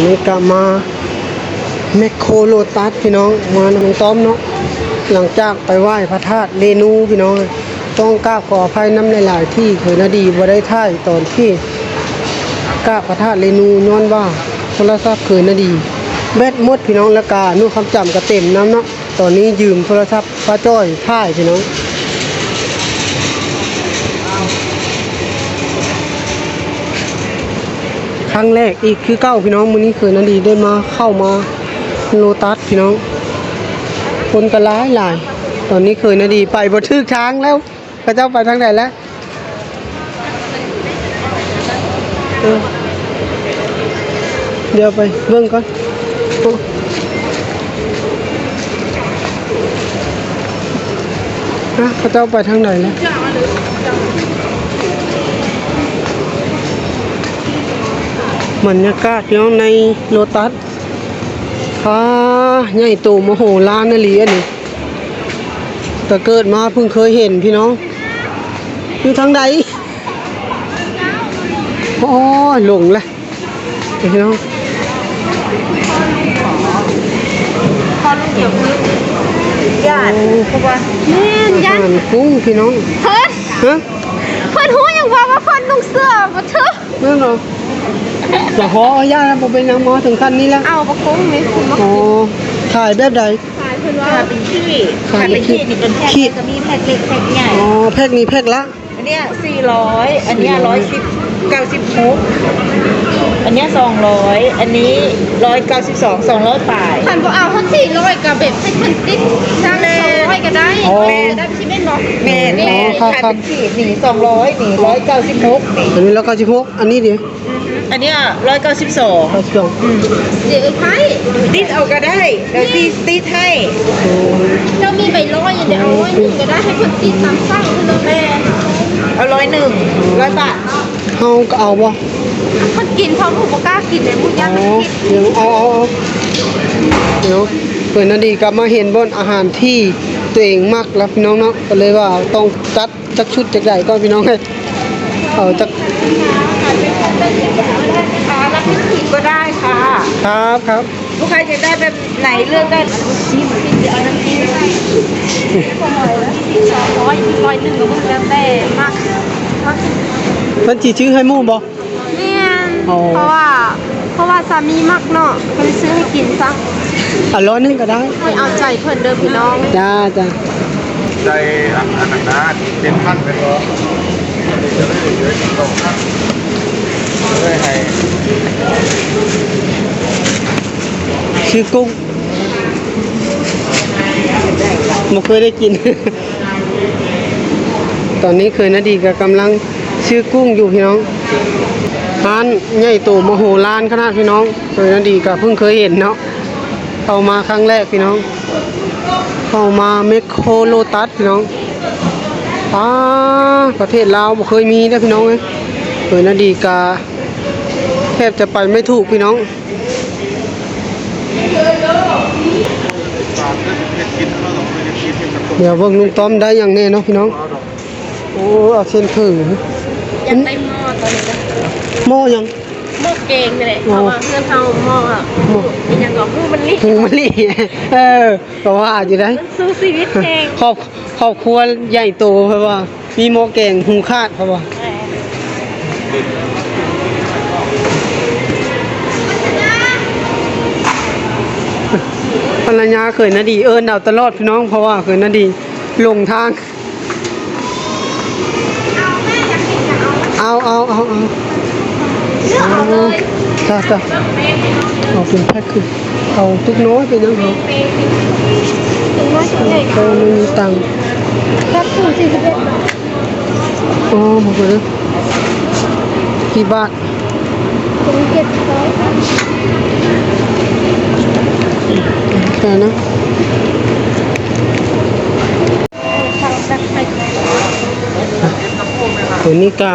ນີ້ກະມາແມັກໂຄໂລຕັສພີ່ນ້ອງ ມານຳນ້ອງຕ້ອມເນາະ ຫຼັງຈາກໄປໄຫວ້ພະທາດເລນູພີ່ນ້ອງ. ຕ້ອງກາບຂໍອະໄພນຳຫຼາຍໆ ທີ່ເຄີຍນາດີບໍ່ໄດ້ຖ່າຍຕອນທີ່ກາບພະທາດເລນູ ຍ້ອນວ່າໂທລະສັບເຄີຍນາດີແບັດໝົດພີ່ນ້ອງ ແລ້ວກະນູດຄວາມຈຳກະເຕັມນຳເນາະ. ຕອນນີ້ຢືມໂທລະສັບປ້າຈ້ອຍຖ່າຍພີ່ນ້ອງ. ຄັ້ງແລກອີກຄືເກົ່າພີ່ນ້ອງ ມື້ນີ້ເຄີຍນາດີໄດ້ມາ ເຂົ້າມາໂລຕັສພີ່ນ້ອງ ຄົນກໍຫຼາຍໆ. ຕອນນີ້ເຄີຍນາດີໄປບໍ່ຖືກທາງແລ້ວ ເຂົາເຈົ້າໄປທາງໃດແລ້ວ? ເອີ ດຽວໄປເບິ່ງກ່ອນ. ໂອ້ ຮະ ເຂົາເຈົ້າໄປທາງໃດແລ້ວ? ບັນຍາກາດຢູ່ໃນໂລຕັສ ພາ ໃຫຍ່ໂຕມະໂຫລານອີ່ຫຼີອັນນີ້ ແຕ່ເກີດມາເພິ່ງເຄີຍເຫັນພີ່ນ້ອງ. ຢູ່ທາງໃດ? ໂອ້ຍ ຫຼົງແລ້ວພີ່ນ້ອງ. ຢ້ານ ເພາະວ່າ ແມ່ນ ຢ້ານ ອາຫານກຸ້ງພີ່ນ້ອງ. ເຮີ້ຍ ຮະ ເພິ່ນຮູ້ຫຍັງວ່າ ວ່າເພິ່ນນຸ່ງເສື້ອບໍ່ຖືກ. ແມ່ນບໍ່? ຈະຂໍຢ້ານ ບໍ່ເປັນຫຍັງ ມາເຖິງຂັ້ນນີ້ແລ້ວ. ເອົາບັກກຸ້ງນີ້ຂຶ້ນມາ. ອໍ ຂາຍແບບໃດ? ຂາຍເພິ່ນວ່າເປັນຂີດ ຂາຍເປັນຂີດ ຂາຍເປັນຂີດນີ້ ເປັນແພັກ ຂີດ ກໍມີແພັກເລັກແພັກໃຫຍ່. ອໍ ແພັກນີ້ແພັກລະ ອັນເນີ້ຍສີ່ຮ້ອຍ ອັນເນີ້ຍ ສີ່ຮ້ອຍ ຮ້ອຍສິບ ເກົ້າສິບຫົກ ອັນເນີ້ຍສອງຮ້ອຍ ອັນນີ້ຮ້ອຍເກົ້າສິບສອງ ສອງຮ້ອຍປາຍ. ຄັນບໍ່ເອົາຮອດສີ່ຮ້ອຍ ກໍແບບໃຫ້ເພິ່ນຕິດທາງ ແມ່ນ ສອງຮ້ອຍ ກໍໄດ້. ອໍ ແມ່ນ ໄດ້ຊິແມ່ນບໍ່? ແມ່ນ ແມ່ນ ອໍ ຄັບ ຂາຍເປັນຂີດນີ້ສອງຮ້ອຍ ນີ້ຮ້ອຍເກົ້າສິບຫົກ ນີ້ ອັນນີ້ຮ້ອຍເກົ້າສິບຫົກ ອັນນີ້ເດ? ອັນເນີ້ຍຮ້ອຍເກົ້າສິບສອງ ຮ້ອຍເກົ້າສິບສອງ. ອືມ ເດ ເອີ ໄປ ຕິດເອົາກໍໄດ້ ດຽວຊິຕິດໃຫ້. ໂອ້ ເຈົ້າມີໃບຮ້ອຍ ດຽວເອົາຮ້ອຍໜຶ່ງກໍໄດ້ ໃຫ້ເພິ່ນຕິດຕາມສັ່ງເພິ່ນເລີຍ. ແມ່ນ ເອົາຮ້ອຍໜຶ່ງ ຮ້ອຍບາດ. ເຮົາກໍເອົາບໍ່? ເພິ່ນກິນ ເພາະໝູບໍ່ກ້າກິນເດ້ ໝູຢ້ານມັນຜິດ. ອໍ ດຽວເອົາ ເອົາ ເອົາ ດຽວເພິ່ນນາດີກໍມາເຫັນບ່ອນອາຫານທີ່ຕົວເອງມັກແລ້ວພີ່ນ້ອງເນາະ ກໍເລີຍວ່າຕ້ອງຈັດ ຈັກຊຸດຈັກໃດກ່ອນພີ່ນ້ອງເອີຍ. ເອົາຈັກ ອ່າ ຮັບເປັນຂີດກໍໄດ້ຄ່ະ. ຄັບ ຄັບ ລູກຄ້າຢາກໄດ້ແບບໃດເລືອກໄດ້. ຊີ້ນ ຊີ້ນ ດຽວເອົານ້ຳຊີ້ນໃສ່ ສອງຮ້ອຍ ຮ້ອຍໜຶ່ງ ກໍເບິ່ງແລ້ວແຕ່ມັກ ມັກ. ເພິ່ນຊິຊື້ໃຫ້ໝູບໍ່? ແມ່ນ ອໍ ເພາະວ່າ ເພາະວ່າສາມີມັກເນາະ ເພິ່ນຊື້ໃຫ້ກິນຊະ. ເອົາຮ້ອຍໜຶ່ງກໍໄດ້ ໃຫ້ເອົາໃຈເພິ່ນເດີພີ່ນ້ອງ. ຈ້າ ຈ້າ ໃສ່ອັນ ອັນນັ້ນນະ ເຈັດພັນແມ່ນບໍ່? ເລີຍໃຫ້ ຊື່ກຸ້ງ ບໍ່ເຄີຍໄດ້ກິນ. ຕອນນີ້ເຄີຍນາດີກໍກຳລັງຊື້ກຸ້ງຢູ່ພີ່ນ້ອງ. ຮ້ານໃຫຍ່ໂຕມະໂຫລານຂະໜາດພີ່ນ້ອງ. ເຄີຍນາດີກໍເພິ່ງເຄີຍເຫັນເນາະ. ເຂົ້າມາຄັ້ງແລກພີ່ນ້ອງ ເຂົ້າມາແມັກໂຄໂລຕັສພີ່ນ້ອງ. ປາ ປະເທດລາວບໍ່ເຄີຍມີເດ້ພີ່ນ້ອງເອີຍ. ເຄີຍນາດີກະແທບຈະໄປໄມ່ຖືກພີ່ນ້ອງ. ດຽວເບິ່ງລຸງຕ້ອມໄດ້ຫຍັງແດ່ເນາະພີ່ນ້ອງ. ໂອ້ ເອົາເສັ້ນເຜິ້ງ. ຢາກໄດ້ໝໍ້ຕອນນີ້ນະ. ໝໍ້ຫຍັງ? ໝໍ້ແກງນີ້ແຫຼະ. ອໍ ເພາະວ່າເຮືອນເຮົາໝໍ້ ໝໍ້ອີຫຍັງກໍຫູມະລິ ຫູມະລິ. ເອີ ກໍວ່າຢູ່ໄດ໋ ມັນສູ້ຊີວິດແຮງ. ຄອບ ຄອບຄົວໃຫຍ່ໂຕ ເພາະວ່າມີໝໍ້ແກງຫູຂາດ ເພາະວ່າ ພັນລະຍາເຂີນນາດີເອີ້ນເອົາຕະຫຼອດພີ່ນ້ອງ ເພາະວ່າເຂີນນາດີຫຼົງທາງ. ເອົາ ເອົາ ເອົາ ເອົາ ເລືອກເອົາເລີຍ. ຈ້າ ຈ້າ ເອົາເປັນແພັກຄື ເອົາຕຸກນ້ອຍເປັນຫຍັງເນາະ? ຕຸກນ້ອຍ ຕຸກໃຫຍ່ ໂອ້ ບໍ່ມີຕັງ. ແພັກຄືສີ່ສິບເອັດບາດ. ອໍ ບໍ່ເປີດເດີ. ກີ່ບາດ? ເຈັດຮ້ອຍ. ແຕ່ນະ ໂຕນີ້ກະ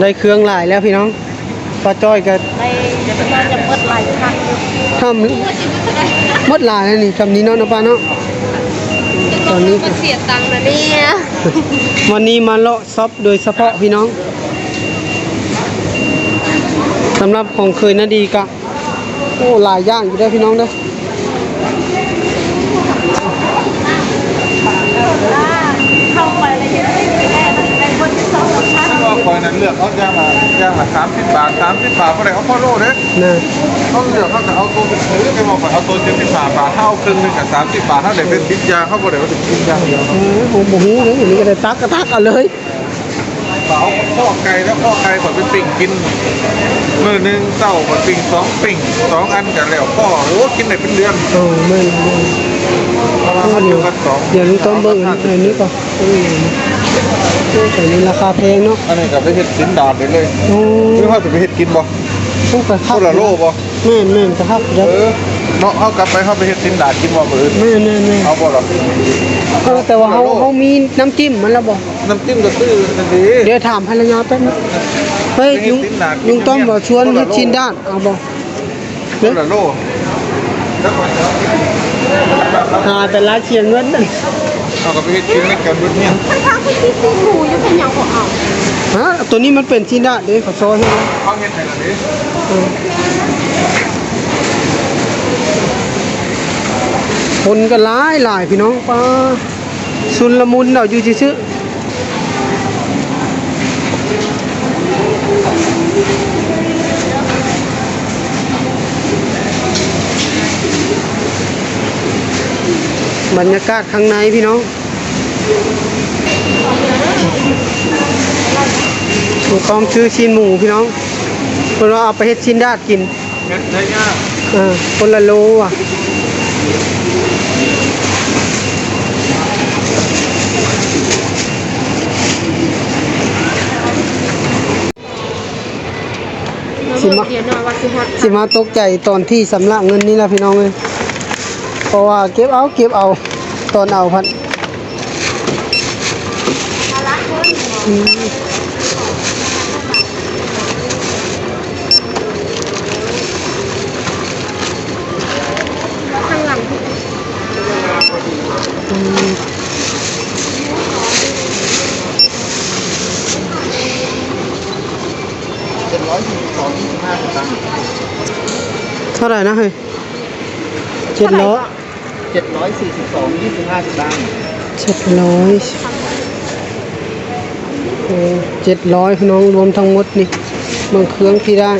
ໄດ້ເຄື່ອງຫຼາຍແລ້ວພີ່ນ້ອງ. ປ້າຈ້ອຍກະ ໄດ້ ຈະເໝິດຫຼາຍຄັກຢູ່. ທຳ ເໝິດຫຼາຍແລ້ວນີ້ ທຳນີ້ເນາະ ນ້ອງປ້າເນາະ. ຕອນນີ້ກະ ເສຍຕັງນະນີ້. ວັນນີ້ມາເລາະຊັອບໂດຍສະເພາະພີ່ນ້ອງ. ສຳລັບຂອງເຂີນນາດີກະ ໂອ້ ຫຼາຍຢ່າງຢູ່ເດີພີ່ນ້ອງເດີ. ເຂົ້າໄປແລ້ວເຮັດຕິດໄປແດ່ ໄດ້ຄົນທີ່ສອງສາມພັນ. ຂ້ອຍນັ້ນເລືອກເອົາຢ່າງລະ ຢ່າງລະສາມສິບບາດ ສາມສິບບາດບໍ່ໄດ້ເອົາພໍໂລເດ້. ນະ ເຮົາເລືອກ ເຮົາກໍເອົາໂຕຖືກໆ ແຕ່ວ່າຂ້ອຍເອົາໂຕເຈັດສິບຫ້າບາດ ເຮົາເອົາເຄິ່ງໜຶ່ງກໍສາມສິບບາດ ເຮົາໄດ້ໄປຕິດຢາ ເຮົາບໍ່ໄດ້ວ່າໄດ້ກິນຢ່າງດຽວ. ເອີ ບໍ່ຮູ້ເດ້ ນີ້ກໍໄດ້ຕັກກໍຕັກເອົາເລີຍ. ເອົາຂໍ້ໄກ່ ແລ້ວຂໍ້ໄກ່ຂ້ອຍໄປປີ້ງກິນ ມື້ໜຶ່ງເຊົ້າຂ້ອຍປີ້ງສອງປີ້ງ ສອງອັນກໍແລ້ວພໍ. ໂອ້ ກິນໄດ້ເປັນເດືອນ. ເອີ ແມ່ນໆ. ເພາະວ່າມັນຢູ່ກັນສອງ ດຽວຕ້ອງເບິ່ງອັນນີ້ກ່ອນ. ໂອ້ຍ ໂອ້ຍ ອັນນີ້ລາຄາແພງເນາະ. ອັນນີ້ກໍໄປເຮັດຊີ້ນດາດໄດ້ເລີຍ. ໂອ້ ຫຼືເຮົາຈະໄປເຮັດກິນບໍ່? ໂອ້ ກໍຄັກ ຄົນລະໂລບໍ່? ແມ່ນໆ ກໍຄັກເດີ. ເອີ ເນາະ ເຮົາກັບໄປ ເຮົາໄປເຮັດຊີ້ນດາດກິນບໍ່ມື້ອື່ນ? ແມ່ນໆໆ. ເອົາບໍ່ລະ? ເອີ ແຕ່ວ່າເຮົາ ເຮົາມີນ້ຳຈິ້ມມັນລະບໍ່? ນ້ຳຈິ້ມກໍຊື້ນັ້ນເດ້. ດຽວຖາມພັນລະຍາແປັບໜຶ່ງ. ເຮີ້ຍ ລຸງ ລຸງຕ້ອມວ່າຊວນເຮັດຊີ້ນດາດ ເອົາບໍ່? ຄົນລະໂລ ຫາແຕ່ລາວເສຍເງິນ. ເຮົາກໍໄປເຮັດກິນນຳກັນເບິດເຮືອນ. ເພິ່ນພາໄປກິນຕີນໝູຢູ່ ເພິ່ນຍັງບໍ່ເອົາ. ຮະ ໂຕນີ້ມັນເປັນຊີ້ນດາດເດ້ ເຂົາຊອຍໃຫ້. ເຂົາເຮັດໃຫ້ລະເດ້. ເອີ ຄົນກໍຫຼາຍໆ ພີ່ນ້ອງ. ປາ ຊຸນລະມຸນເນາະ ຢູ່ຊື່ໆ. ບັນຍາກາດຂ້າງໃນພີ່ນ້ອງ ຕ້ອງຊື້ຊີ້ນໝູພີ່ນ້ອງ ເພິ່ນວ່າເອົາໄປເຮັດຊີ້ນດາດກິນ. ເຮັດໄດ້ຍາກ. ເອີ ຄົນລະໂລວ່ະ. ຊິມາ ຊິມາຕົກໃຈຕອນທີ່ຊຳລະເງິນນີ້ລະພີ່ນ້ອງເອີຍ ເພາະວ່າເກັບເອົາ ເກັບເອົາ ຕອນເອົາພັດ ອືມ ທາງຫຼັງ ອືມ ເຈັດຮ້ອຍສີ່ສິບສອງ ຍີ່ສິບຫ້າສະຕາງ. ເທົ່າໃດນະເຮີ້ຍ? ເຈັດຮ້ອຍ ເຈັດຮ້ອຍສີ່ສິບສອງ ຍີ່ສິບຫ້າສະຕາງ. ເຈັດຮ້ອຍ ໂອ້ ເຈັດຮ້ອຍ ພີ່ນ້ອງ ລວມທັງໝົດນີ້ ເບິ່ງເຄື່ອງທີ່ໄດ້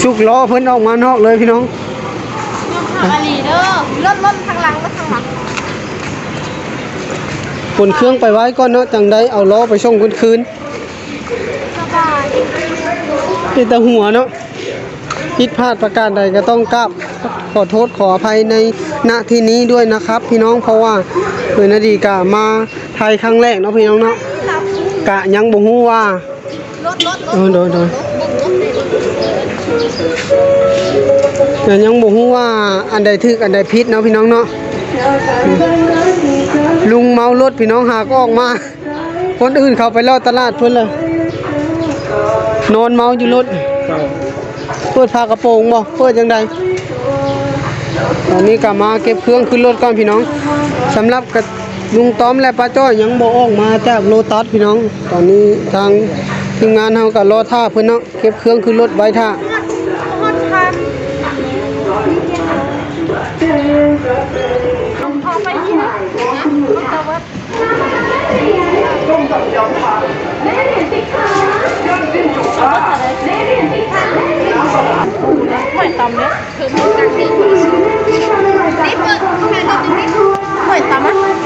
ຊຸກລໍ້ເພິ່ນອອກມານອກເລີຍພີ່ນ້ອງ. ເລື່ອງທາງອາລີເດີ ລົດ ລົດທາງຫຼັງ ລົດທາງຫຼັງ. ຂົນເຄື່ອງໄປໄວ້ກ່ອນເນາະ ຈັ່ງໄດ້ເອົາລໍ້ໄປສົ່ງເພິ່ນຄືນ. ສະບາຍ ເປັນຕາຫົວເນາະ. ຜິດພາດປະການໃດກໍຕ້ອງກາບຂໍໂທດຂໍອະໄພໃນ ນະ ທີ່ນີ້ດ້ວຍນະຄັບພີ່ນ້ອງ ເພາະວ່າເອີນາດີກະມາໄທຄັ້ງແລກເນາະພີ່ນ້ອງເນາະ ກະຍັງບໍ່ຮູ້ວ່າ ໂດຍ ໂດຍ ກະຍັງບໍ່ຮູ້ວ່າອັນໃດຖືກອັນໃດຜິດເນາະພີ່ນ້ອງເນາະ. ລຸງເມົາລົດພີ່ນ້ອງຫາກໍອອກມາ ຄົນອື່ນເຂົ້າໄປເລາະຕະຫຼາດເພິ່ນລະ ນອນເມົາຢູ່ລົດ. ເປີດຝາກະໂປງບໍ່ ເປີດຈັ່ງໃດ? ຕອນນີ້ກະມາເກັບເຄື່ອງຂຶ້ນລົດກ່ອນພີ່ນ້ອງ. ສຳລັບກະ ລຸງຕ້ອມ ແລະ ປ້າຈ້ອຍຍັງບໍ່ອອກມາຈາກໂລຕັສພີ່ນ້ອງ. ຕອນນີ້ທາງທີມງານເຮົາກະລໍຖ້າເພິ່ນເນາະ ເກັບເຄື່ອງຂຶ້ນລົດໄວ້ຖ້າ.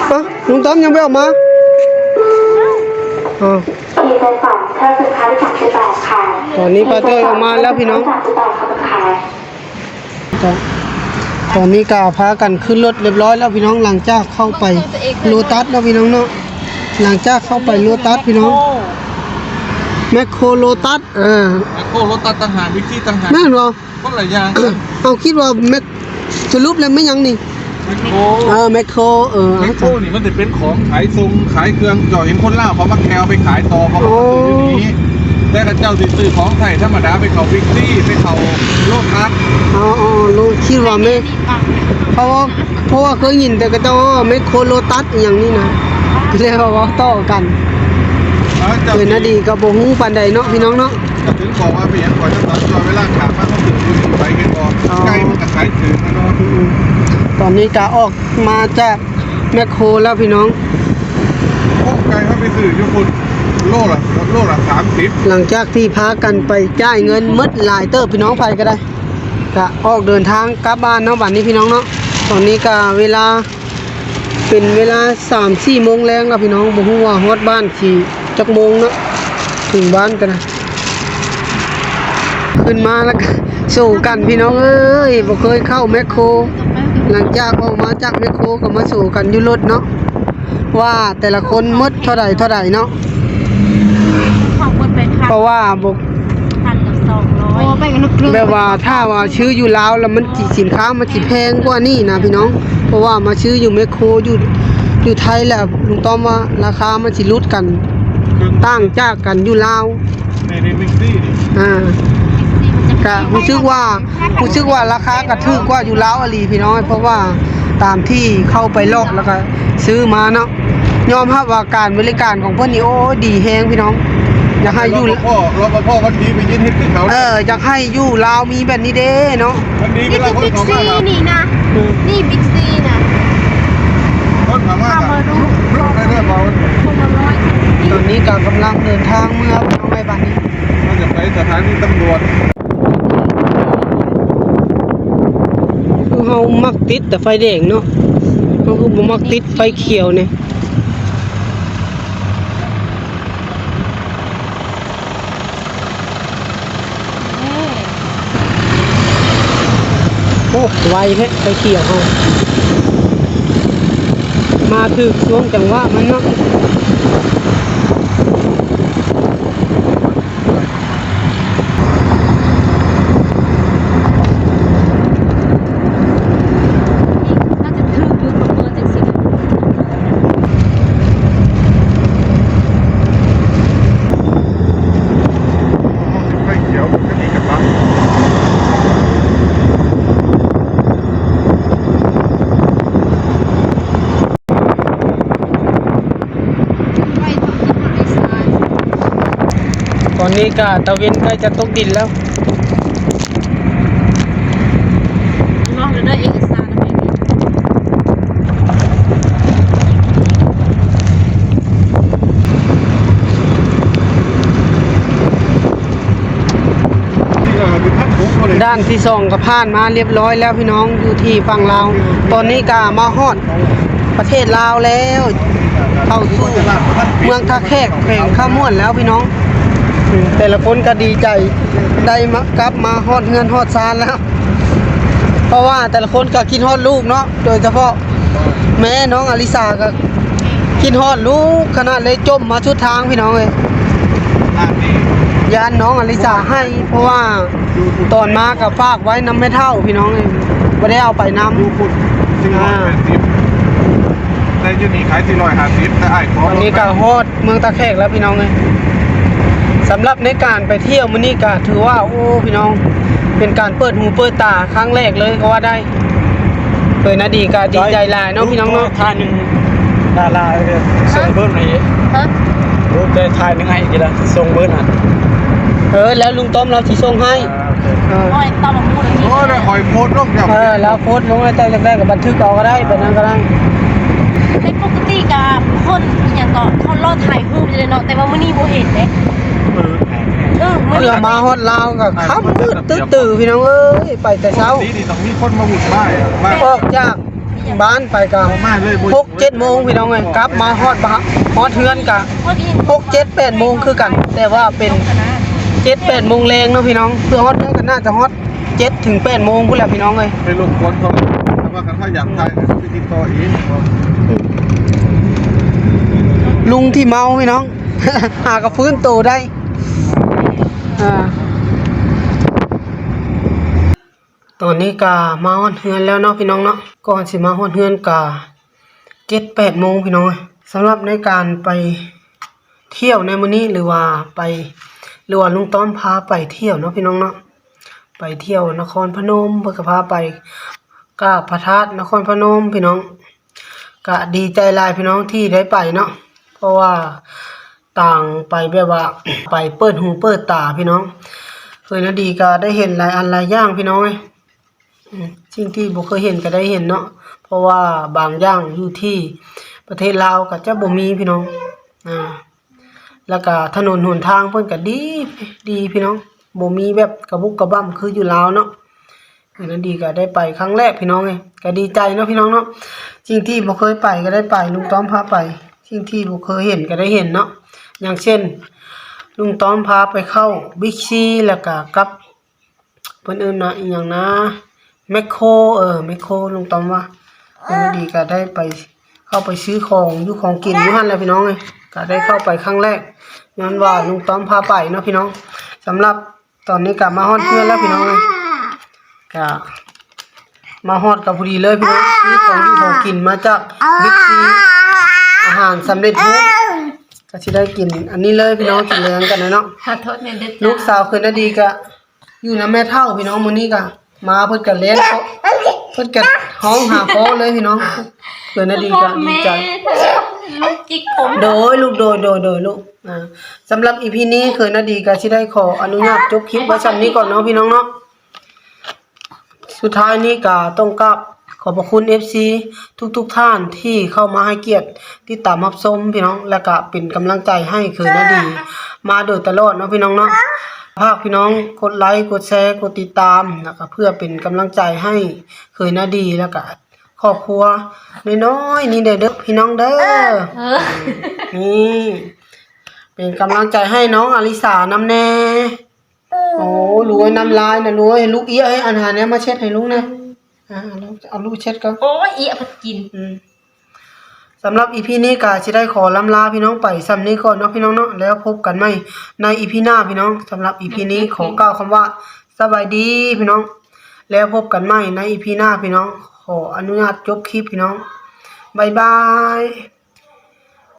ເອົ້າ ລຸງຕ້ອມຍັງບໍ່ອອກມາ. ຕອນນີ້ປ້າຈ້ອຍອອກມາແລ້ວພີ່ນ້ອງ. ຕອນນີ້ກະພາກັນຂຶ້ນລົດຮຽບຮ້ອຍແລ້ວພີ່ນ້ອງ ຫຼັງຈາກເຂົ້າໄປໂລຕັສເນາະພີ່ນ້ອງເນາະ. ຫຼັງຈາກເຂົ້າໄປໂລຕັສພີ່ນ້ອງ ແມັກໂຄຣໂລຕັສ ເອີ ແມັກໂຄຣໂລຕັສຕ່າງຫາກ ບິກຊີຕ່າງຫາກ ແມ່ນບໍ່? ຄົນລະຢ່າງກັນ. ເຮົາຄິດວ່າແມັກ ສະຫຼຸບແລ້ວແມ່ນຫຍັງນີ້? ແມັກໂຄຣ ເອີ ແມັກໂຄຣ ເອີ ແມັກໂຄຣນີ້ມັນຈະເປັນຂອງຂາຍສົ່ງຂາຍເຄື່ອງ ເຈົ້າເຫັນຄົນລາວເຂົາມາແກ່ເອົາໄປຂາຍຕໍ່ ເຂົາກໍມາຊື້ຢູ່ນີ້. ແຕ່ເຂົາເຈົ້າຊິຊື້ຂອງໃຊ້ທຳມະດາໄປເຂົ້າບິກຊີ ໄປເຂົ້າໂລຕັສ. ອໍ ອໍ ໂລ ຄິດວ່າແມ່ນ ເພາະວ່າ ເພາະວ່າເຄີຍຍິນແຕ່ເຂົາເຈົ້າວ່າແມັກໂຄຣໂລຕັສອີ່ຫຍັງນີ້ນະ ແລ້ວເວົ້າຕໍ່ກັນ. ເອີ ເຈົ້າ ເອີ ນາດີກໍບໍ່ຮູ້ປານໃດເນາະ ພີ່ນ້ອງເນາະ. ກໍເຖິງບອກວ່າເປັນຫຍັງຂ້ອຍຈະຕັດ ເວລາຂ້າມາ ເຂົາເອີ້ນຢູ່ໄປແມ່ນບໍ່? ອໍ ໄກ່ມັນກໍຂາຍຖືກເນາະ. ອືມ ຕອນນີ້ກໍອອກມາຈາກແມັກໂຄແລ້ວ ພີ່ນ້ອງ. ໂອ້ ໄກ່ເຮົາໄປຊື້ຢູ່ພຸ້ນ ໂລລະ ໂລລະສາມສິບ. ຫຼັງຈາກທີ່ພາກັນໄປຈ່າຍເງິນໝົດຫຼາຍເຕີບ ພີ່ນ້ອງ, ໃຜກໍໄດ້ ກະອອກເດີນທາງກັບບ້ານເນາະ ບັດນີ້ ພີ່ນ້ອງເນາະ. ຕອນນີ້ກະເວລາ ເປັນເວລາສາມສີ່ໂມງແລງແລ້ວ ພີ່ນ້ອງ, ບໍ່ຮູ້ວ່າຮອດບ້ານຊິຈັກໂມງເນາະ, ເຖິງບ້ານກັນນະ. ຂຶ້ນມາແລ້ວກະສູ້ກັນ ພີ່ນ້ອງເອີຍ, ບໍ່ເຄີຍເຂົ້າແມັກໂຄ. ຫຼັງຈາກອອກມາຈາກແມັກໂຄກໍມາສູ້ກັນຢູ່ລົດເນາະ ວ່າແຕ່ລະຄົນໝົດເທົ່າໃດເທົ່າໃດເນາະ. ເຂົາໝົດໄປພັນ ເພາະວ່າບໍ່ ພັນກັບສອງຮ້ອຍ ໂອ້ ໄປກັນທຸກເທື່ອ ແບບວ່າຖ້າວ່າຊື້ຢູ່ລາວແລ້ວມັນຊິ ສິນຄ້າມັນຊິແພງກວ່ານີ້ນະ ພີ່ນ້ອງ, ເພາະວ່າມາຊື້ຢູ່ແມັກໂຄ ຢູ່ ຢູ່ໄທແລ້ວ ລຸງຕ້ອມວ່າລາຄາມັນຊິຫຼຸດກັນ ຕ່າງຈາກກັນຢູ່ລາວ. ໃນ ໃນ Big C ນີ້ ອ່າ ກະຮູ້ສຶກວ່າ ຮູ້ສຶກວ່າລາຄາກະຖືກກວ່າຢູ່ລາວອີ່ຫຼີ ພີ່ນ້ອງ, ເພາະວ່າຕາມທີ່ເຂົ້າໄປເລາະແລ້ວກະຊື້ມາເນາະ. ຍອມຮັບວ່າການບໍລິການຂອງເພິ່ນນີ້ ໂອ້ຍ ດີແຮງ ພີ່ນ້ອງ. ຢາກໃຫ້ຢູ່ ລປພ ລປພ ມັນດີໄປຢືນເຮັດຄືເຂົາ. ເອີ ຢາກໃຫ້ຢູ່ລາວມີແບບນີ້ເດ້ເນາະ. ມັນດີເວລາຄົນເຂົ້າມາ ນີ້ນະ ອືມ ນີ້ Big C ນະ ຄົນເຂົ້າມາ ເຂົ້າມາດູ ໄດ້ເດີ ຄົນລະຮ້ອຍ. ຕອນນີ້ກໍກຳລັງເດີນທາງເມືອ ພີ່ນ້ອງເອີຍ ບາດນີ້ ເຮົາຈະໄປສະຖານີຕຳຫຼວດ. ຄືເຮົາມັກຕິດແຕ່ໄຟແດງເນາະ, ເຮົາຄືບໍ່ມັກຕິດໄຟຂຽວນີ້. ໂອ້ ໄວແທ້ ໄຟຂຽວເຮົາ ມາຖືກຊ່ວງຈັງຫວະມັນເນາະ. ໜ້າຈະຖືກຢູ່ ປະເມີນຈັ່ງຊີ້. ໄຟຂຽວກໍມີກະບະ. ຕອນນີ້ກະຕາເວັນໃກ້ຈະຕົກດິນແລ້ວ. ລອງເດີ ເອກະສານ ດ່ານທີສອງກໍຜ່ານມາລຽບຮ້ອຍແລ້ວ ພີ່ນ້ອງ, ຢູ່ທີ່ຝັ່ງລາວ. ຕອນນີ້ກໍມາຮອດປະເທດລາວແລ້ວ, ເຂົ້າສູ່ເມືອງທ່າແຂກ ແຂວງຄຳມ່ວນແລ້ວ ພີ່ນ້ອງ. ແຕ່ລະຄົນກໍດີໃຈ ໄດ້ມາ ກັບມາຮອດເຮືອນຮອດຊານແລ້ວ, ເພາະວ່າແຕ່ລະຄົນກໍຄິດຮອດລູກເນາະ. ໂດຍສະເພາະແມ່ນ້ອງອາລິສາກໍຄິດຮອດລູກຂະໜາດເລີຍ, ຈົ່ມມາສຸດທາງ ພີ່ນ້ອງເອີຍ. ຢ້ານນ້ອງອາລິສາໄຫ້ ເພາະວ່າຕອນມາກໍຝາກໄວ້ນຳແມ່ເຖົ້າ ພີ່ນ້ອງເອີຍ, ບໍ່ໄດ້ເອົາໄປນຳ. ຢູ່ພຸ້ນສີ່ຮ້ອຍແປດສິບ ອ່າ ແຕ່ຢູ່ນີ້ຂາຍສີ່ຮ້ອຍຫ້າສິບ ແຕ່ອ້າຍຂໍ. ຕອນນີ້ກໍຮອດເມືອງທ່າແຂກແລ້ວ ພີ່ນ້ອງເອີຍ. ສຳລັບໃນການໄປທ່ຽວມື້ນີ້ກໍຖືວ່າ ໂອ້ ພີ່ນ້ອງ ເປັນການເປີດຫູເປີດຕາຄັ້ງແລກເລີຍກໍວ່າໄດ້. ເອີຍ ນາດີກໍດີໃຈຫຼາຍເນາະ ພີ່ນ້ອງເນາະ. ຖ່າຍໜຶ່ງ ດາລາ ເອີ ສົ່ງເບີໃຫ້. ຮະ? ໂອເຄ ຖ່າຍໜຶ່ງໃຫ້ ທີລະ ສົ່ງເບີຫັ້ນ. ເອີ ແລ້ວລຸງຕ້ອມລາວຊິສົ່ງໃຫ້. ອ່າ ໂອເຄ ເອີ ໂອ້ຍ ຂ້ອຍໂພສລົງແລ້ວ. ເອີ ລາວໂພສລົງໃຫ້ ເຈົ້າຢາກໄດ້ກໍບັນທຶກເອົາກໍໄດ້ ແບບນັ້ນກໍໄດ້. ໃນປົກກະຕິກໍຄົນອີ່ຫຍັງກໍ ຄົນລໍຖ່າຍຮູບຢູ່ເດເນາະ, ແຕ່ວ່າມື້ນີ້ບໍ່ເຫັນເດ້. ເອີ ເອີ ມື້ນີ້ ເພື່ອມາຮອດລາວກໍຄ່ຳມືດຕຶດຕື່ ພີ່ນ້ອງເອີຍ, ໄປແຕ່ເຊົ້າ. ປົກກະຕິນີ້ຕ້ອງມີຄົນມາວຸ່ນວາຍ ອອກຈາກບ້ານໄປກໍຫົກເຈັດໂມງ ພີ່ນ້ອງເອີຍ, ກັບມາຮອດ ຮອດເຮືອນກໍຫົກເຈັດແປດໂມງຄືກັນ, ແຕ່ວ່າເປັນເຈັດແປດໂມງແລງເນາະ ພີ່ນ້ອງ. ເພື່ອຮອດເຮືອນກໍໜ້າຈະຮອດ ເຈັດເຖິງແປດໂມງພຸ້ນແຫຼະ ພີ່ນ້ອງເອີຍ. ໄປລົບກວນເຂົາ, ແຕ່ວ່າຄັນເຮົາຢາກຖ່າຍກໍໄປຕິດຕໍ່ເອງ. ລຸງທີ່ເມົາ ພີ່ນ້ອງ ຫາກໍຟື້ນໂຕໄດ້. ອ່າ ຕອນນີ້ກໍມາຮອດເຮືອນແລ້ວເນາະ ພີ່ນ້ອງເນາະ. ກ່ອນຊິມາຮອດເຮືອນກໍເຈັດແປດໂມງ ພີ່ນ້ອງເອີຍ. ສຳລັບໃນການໄປທ່ຽວໃນມື້ນີ້ ຫຼືວ່າໄປ ຫຼືວ່າລຸງຕ້ອມພາໄປທ່ຽວເນາະ ພີ່ນ້ອງເນາະ. ໄປທ່ຽວນະຄອນພະນົມ, ເພິ່ນກໍພາໄປກາບພະທາດນະຄອນພະນົມ ພີ່ນ້ອງ. ກະດີໃຈຫຼາຍ ພີ່ນ້ອງ ທີ່ໄດ້ໄປເນາະ, ເພາະວ່າ ຕ່າງໄປ ແບບວ່າໄປເປີດຫູເປີດຕາພີ່ນ້ອງ. ເຄີຍນາດີກໍໄດ້ເຫັນຫຼາຍອັນຫຼາຍຢ່າງພີ່ນ້ອງເອີຍ. ອືມ ສິ່ງທີ່ບໍ່ເຄີຍເຫັນກໍໄດ້ເຫັນເນາະ ເພາະວ່າບາງຢ່າງຢູ່ທີ່ປະເທດລາວກໍຈະບໍ່ມີພີ່ນ້ອງ. ອາ ແລ້ວກໍຖະໜົນຫົນທາງເພິ່ນກໍດີ ດີພີ່ນ້ອງ ບໍ່ມີແບບກະບຸກກະບັ້ມຄືຢູ່ລາວເນາະ. ເອີ ນາດີກໍໄດ້ໄປຄັ້ງແລກພີ່ນ້ອງເອີຍ ກໍດີໃຈເນາະພີ່ນ້ອງເນາະ. ສິ່ງທີ່ບໍ່ເຄີຍໄປກໍໄດ້ໄປ ລຸງຕ້ອມພາໄປ ສິ່ງທີ່ບໍ່ເຄີຍເຫັນກໍໄດ້ເຫັນເນາະ. ຢ່າງເຊັ່ນ ລຸງຕ້ອມພາໄປເຂົ້າ Big C ແລ້ວກໍກັບ ເພິ່ນເອີ້ນວ່າອີ່ຫຍັງນະ ແມັກໂຄ ເອີ ແມັກໂຄ ລຸງຕ້ອມວ່າ ເອີ ນາດີກໍໄດ້ໄປ ເຂົ້າໄປຊື້ຂອງຢູ່ຂອງກິນຢູ່ຫັ້ນແຫຼະພີ່ນ້ອງເອີຍ. ກໍໄດ້ເຂົ້າໄປຄັ້ງແລກ ຍ້ອນວ່າລຸງຕ້ອມພາໄປເນາະພີ່ນ້ອງ. ສຳລັບຕອນນີ້ກໍມາຮອດເຮືອນແລ້ວພີ່ນ້ອງເອີຍ ກໍມາຮອດກໍພໍດີເລີຍພີ່ນ້ອງ ຊື້ຂອງຢູ່ຂອງກິນມາຈາກ Big C ອາຫານສຳເລັດຮູບ ກໍຊິໄດ້ກິນອັນນີ້ເລີຍພີ່ນ້ອງ ກິນແລງກັນແຫຼະເນາະ. ຂໍໂທດແດ່ເດີ ລູກສາວເຄີຍນາດີກໍ ຢູ່ນຳແມ່ເຖົ້າພີ່ນ້ອງ ມື້ນີ້ກໍມາ ເພິ່ນກໍແລ່ນ ເພິ່ນກໍຮ້ອງຫາພໍ່ເລີຍພີ່ນ້ອງ. ເຄີຍນາດີກໍດີໃຈ ລູກຈິກຜົມ ໂດຍລູກ ໂດຍ ໂດຍ ໂດຍລູກ. ອາ ສຳລັບອີພີນີ້ ເຄີຍນາດີກໍຊິໄດ້ຂໍອະນຸຍາດຈົບຄລິບໄວ້ຊ່ຳນີ້ກ່ອນເນາະພີ່ນ້ອງເນາະ. ສຸດທ້າຍນີ້ກໍຕ້ອງກາບຂອບພະຄຸນເອັຟຊີທຸກໆທ່ານທີ່ເຂົ້າມາໃຫ້ກຽດຕິດຕາມຮັບຊົມພີ່ນ້ອງ ແລະກະເປັນກຳລັງໃຈໃຫ້ເຄີຍນາດີມາໂດຍຕະຫຼອດເນາະພີ່ນ້ອງເນາະ. ຝາກພີ່ນ້ອງກົດໄລ ກົດແຊ ກົດຕິດຕາມ ແລະກະເພື່ອເປັນກຳລັງໃຈໃຫ້ເຄີຍນາດີ ແລະກະຄອບຄົວນ້ອຍໆນີ້ແດ່ເດີພີ່ນ້ອງເດີ. ເອີ ນີ້ເປັນກຳລັງໃຈໃຫ້ນ້ອງອາລິສານຳແດ່. ໂອ້ ລູກເອີຍ ນ້ຳລາຍນະລູກເອີຍ ລູກເອຍ ອັນຫາແນວມາເຊັດໃຫ້ລູກແດ່. ອືມ ອາ ເອົາລູກເຊັດກ່ອນ ໂອ້ຍ ເອຍເພິ່ນກິນ. ອືມ ສຳລັບອີພີນີ້ກໍຊິໄດ້ຂໍລ່ຳລາພີ່ນ້ອງໄປຊ່ຳນີ້ກ່ອນເນາະພີ່ນ້ອງເນາະ ແລ້ວພົບກັນໃໝ່ໃນອີພີໜ້າພີ່ນ້ອງ. ສຳລັບອີພີນີ້ຂໍກ່າວຄຳວ່າສະບາຍດີພີ່ນ້ອງ ແລ້ວພົບກັນໃໝ່ໃນອີພີໜ້າພີ່ນ້ອງ. ຂໍອະນຸຍາດຈົບຄລິບພີ່ນ້ອງ ບາຍບາຍ.